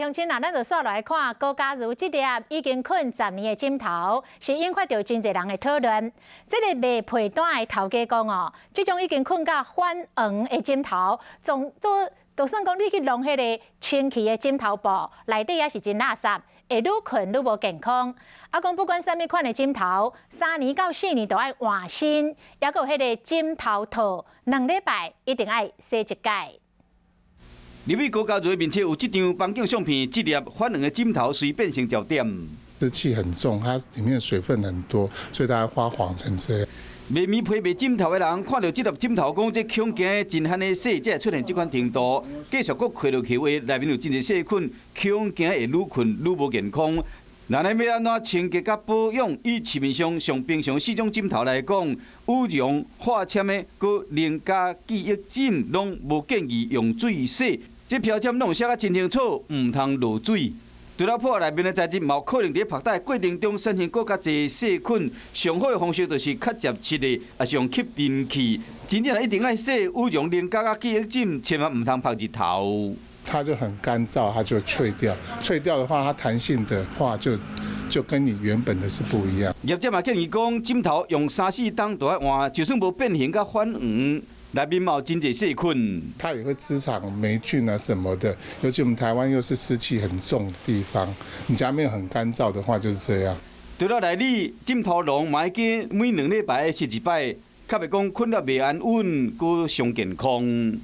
鄉親啊，咱就煞來看高嘉瑜這粒已經睏10年的枕頭，是引發著真濟人的討論。這个賣被單的頭家講哦，這種已經睏甲反黃的枕頭，總做就算講你去弄彼个清氣的枕頭布，內底也是真垃圾，會愈睏愈無健康。啊，講不管啥物款的枕頭，3年到4年都愛換新，抑閣有彼个枕頭套，2禮拜一定愛洗一擺。立委高嘉瑜面前有這張房景相片，這粒反黃的枕頭隨變成焦點。濕氣很重，它裡面水分很多，所以它發黃成這樣。賣棉被賣枕頭的人看著這粒枕頭，講這恐驚真罕的洗，才會出現這款程度。繼續閣開落去話，內面有真濟細菌，恐驚會愈睏愈無健康。那你欲按怎清潔佮保養？以市面上上平常四種枕頭來講，羽絨、化纖的、閣寧加記憶枕，攏無建議用水洗。這標籤攏有寫甲真清楚，毋通落水。除了破內面的材質，嘛有可能佇曝曬過程中產生閣較濟細菌。上好的方式就是較接觸的，抑是用吸塵器。真正一定愛洗羽絨、寧加佮記憶枕，千萬毋通曝日頭。它就很乾燥，它就脆掉。脆掉的話，它彈性的話就跟你原本的是不一樣。業者嘛建議講，枕頭用三四冬就愛換，就算無變形佮反黃，內面嘛有真濟細菌。它也會滋長黴菌啊什麼的。尤其我們台灣又是濕氣很重的地方，你家沒有很乾燥的話，就是這樣。除了內裡枕頭籠，嘛愛記每2禮拜洗一擺，較袂講睏得袂安穩，閣傷健康。